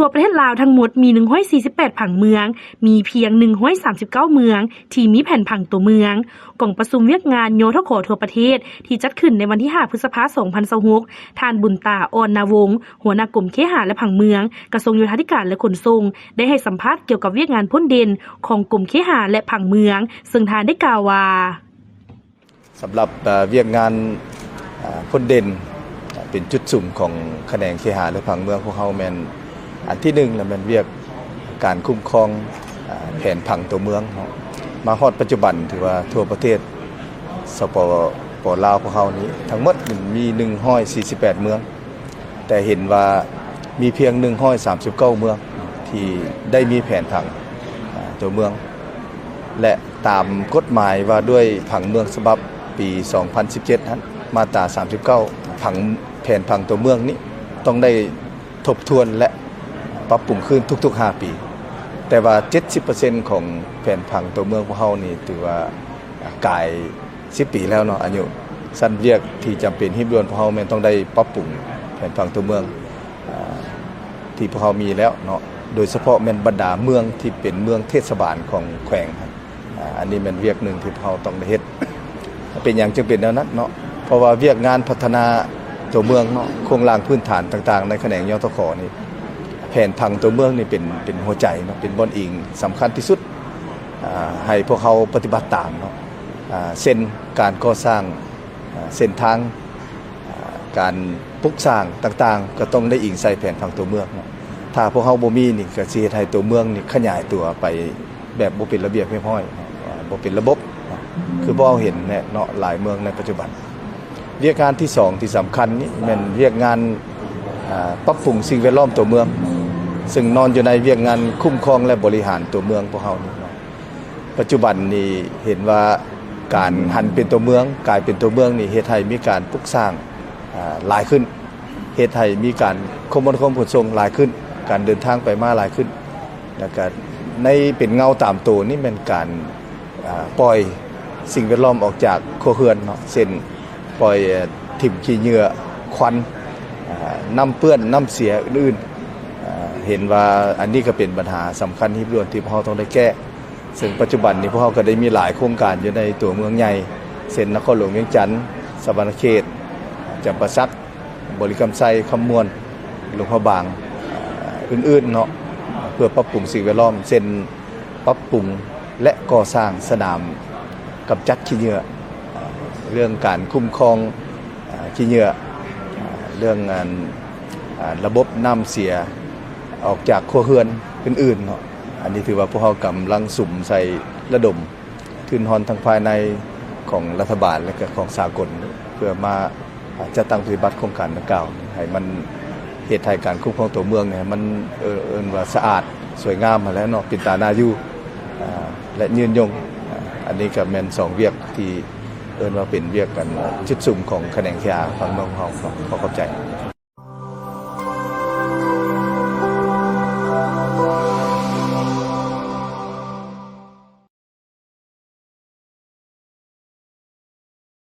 ທົ່ວປະເທດລາວທັງໝົດມີໜຶ່ງຮ້ອຍສີ່ສິບແປດຜັງເມືອງ, ມີພຽງໜຶ່ງຮ້ອຍສາມສິບເກົ້າເມືອງທີ່ມີແຜນຜັງຕົວເມືອງ. ກອງປະຊຸມວຽກງານ ຍທຂ ທົ່ວປະເທດ ທີ່ຈັດຂຶ້ນໃນວັນທີຫ້າ ພຶດສະພາ ສອງພັນຊາວຫົກ, ທ່ານ ບຸນຕາ ອ່ອນນາວົງ ຫົວໜ້າກົມເຄຫະ ແລະ ຜັງເມືອງ, ກະຊວງໂຍທາທິການ ແລະ ຂົນສົ່ງ ໄດ້ໃຫ້ສຳພາດກ່ຽວກັບວຽກງານພົ້ນເດັ່ນຂອງກົມເຄຫະ ແລະ ຜັງເມືອງ, ເຊິ່ງທ່ານໄດ້ກ່າວວ່າ. ສຳລັບ ເອີ ວຽກງານ ເອີ ພົ້ນເດັ່ນ ເປັນຈຸດສຸມຂອງຂະແໜງເຄຫະ ແລະ ຜັງເມືອງພວກເຮົາແມ່ນ ອັນທີໜຶ່ງລະແມ່ນວຽກການຄຸ້ມຄອງ ເອີ ແຜນຜັງຕົວເມືອງເນາະ. ມາຮອດປັດຈຸບັນຖືວ່າທົ່ວປະເທດ ສປປ ລາວ ພວກເຮົານີ້ ທັງໝົດມີໜຶ່ງຮ້ອຍສີ່ສິບແປດເມືອງ. ແຕ່ເຫັນວ່າມີພຽງໜຶ່ງຮ້ອຍສາມສິບເກົ້າເມືອງທີ່ໄດ້ມີແຜນຜັງ ອາ ຕົວເມືອງ ແລະ ຕາມກົດໝາຍວ່າດ້ວຍຜັງເມືອງສະບັບປີສອງພັນສິບເຈັດຫັ້ນ ມາດຕາສາມສິບເກົ້າ ຜັງ ແຜນຜັງຕົວເມືອງນີ້ຕ້ອງໄດ້ທົບທວນ ແລະ ປັບປຸງຄືນທຸກໆຫ້າປີ. ແຕ່ວ່າເຈັດສິບເປີເຊັນຂອງແຜນຜັງຕົວເມືອງພວກເຮົານີ້ຖືວ່າກາຍ ສິບປີແລ້ວເນາະ ອາຍຸ. ຊັ້ນວຽກທີ່ຈຳເປັນຮີບດ່ວນພວກເຮົາແມ່ນຕ້ອງໄດ້ປັບປຸງແຜນຜັງຕົວເມືອງ ອາ ທີ່ພວກເຮົາມີແລ້ວເນາະ, ໂດຍສະເພາະແມ່ນບັນດາເມືອງທີ່ເປັນເມືອງເທດສະບານຂອງແຂວງ. ອາ ອັນນີ້ແມ່ນວຽກໜຶ່ງທີ່ພວກເຮົາຕ້ອງໄດ້ເຮັດ. ເປັນຫຍັງຈຶ່ງເປັນແນວນັ້ນເນາະ? ເພາະວ່າວຽກງານພັດທະນາຕົວເມືອງເນາະ, ໂຄງລ່າງພື້ນຖານຕ່າງໆໃນຂະແໜງ ຍທຂ ນີ້ ແຜນຜັງຕົວເມືອງນີ້ເປັນ ເປັນຫົວໃຈເນາະ, ເປັນບ່ອນອີງສຳຄັນທີ່ສຸດ ອາ ໃຫ້ພວກເຮົາປະຕິບັດຕາມເນາະ. ອາ ເຊັ່ນ ການກໍ່ສ້າງ ອາ ເສັ້ນທາງ ອາ ການປຸກສ້າງຕ່າງໆ ກໍຕ້ອງໄດ້ອີງໃສ່ແຜນຜັງຕົວເມືອງເນາະ. ຖ້າພວກເຮົາບໍ່ມີນີ້ ກໍຊິເຮັດໃຫ້ຕົວເມືອງນີ້ຂະຫຍາຍຕົວໄປແບບບໍ່ເປັນລະບຽບຮຽບຮ້ອຍເນາະ, ບໍ່ເປັນລະບົບເນາະ ຄືພວກເຮົາເຫັນແຫຼະເນາະ ຫຼາຍເມືອງໃນປັດຈຸບັນ. ວຽກງານທີສອງທີ່ສຳຄັນນີ້ແມ່ນວຽກງານ ອາ ປັບປຸງສິ່ງແວດລ້ອມຕົວເມືອງ, ເຊິ່ງນອນຢູ່ໃນວຽກງານຄຸ້ມຄອງ ແລະ ບໍລິຫານຕົວເມືອງພວກເຮົານີ້ເນາະ. ປັດຈຸບັນນີ້ເຫັນວ່າການຫັນເປັນຕົວເມືອງ ກາຍເປັນຕົວເມືອງນີ້ ເຮັດໃຫ້ມີການປຸກສ້າງ ອາ ຫຼາຍຂຶ້ນ, ເຮັດໃຫ້ມີການຄົມມະນາຄົມຂົນສົ່ງຫຼາຍຂຶ້ນ, ການເດີນທາງໄປມາຫຼາຍຂຶ້ນ. ແລ້ວກະໃນເປັນເງົາຕາມໂຕນີ້ແມ່ນການ ອາ ປ່ອຍສິ່ງແວດລ້ອມອອກຈາກຄົວເຮືອນເນາະ, ເຊັ່ນ ປ່ອຍ ອາ ຖິ້ມຂີ້ເຫຍື້ອ, ຄວັນ, ອາ ນ້ຳເປື້ອນ, ນ້ຳເສຍອື່ນໆ. ເຫັນວ່າອັນນີ້ກໍເປັນບັນຫາສຳຄັນຮີບດ່ວນທີ່ພວກເຮົາຕ້ອງໄດ້ແກ້. ເຊິ່ງປັດຈຸບັນນີ້ພວກເຮົາກໍໄດ້ມີຫຼາຍໂຄງການຢູ່ໃນຕົວເມືອງໃຫຍ່ ເຊັ່ນ ນະຄອນຫຼວງວຽງຈັນ, ສະຫວັນນະເຂດ, ຈຳປາສັກ, ບໍລິຄຳໄຊ, ຄຳມ່ວນ, ຫຼວງພະບາງ, ອາ ອື່ນໆເນາະ, ເພື່ອປັບປຸງສິ່ງແວດລ້ອມ ເຊັ່ນ ປັບປຸງ ແລະ ກໍ່ສ້າງສະໜາມກຳຈັດຂີ້ເຫຍື້ອ, ເລື່ອງການຄຸ້ມຄອງ ອາ ຂີ້ເຫຍື້ອ, ເລື່ອງອັນ ອາ ລະບົບນ້ຳເສຍອອກຈາກຄົວເຮືອນອື່ນໆເນາະ. ອັນນີ້ຖືວ່າພວກເຮົາກຳລັງສຸມໃສ່ລະດົມທຶນຮອນທັງພາຍໃນຂອງລັດຖະບານ ແລະ ກໍຂອງສາກົນ ເພື່ອມາ ອາ ຈັດຕັ້ງປະຕິບັດໂຄງການດັ່ງກ່າວ ໃຫ້ມັນເຮັດໃຫ້ການຄຸ້ມຄອງຕົວເມືອງນີ້ ໃຫ້ມັນ ເອີ້ນ ເອີ້ນວ່າສະອາດ ສວຍງາມຫັ້ນແຫຼະເນາະ, ເປັນຕາໜ້າຢູ່ ອາ ແລະ ຍືນຍົງ. ອາ ອັນນີ້ກໍແມ່ນສອງວຽກທີ່ເອີ້ນວ່າເປັນວຽກອັນຈຸດສຸມຂອງຂະແໜງເຄຫະຝັ່ງເມືອງຂອງເຮົາ. ຂໍຂອບໃຈ.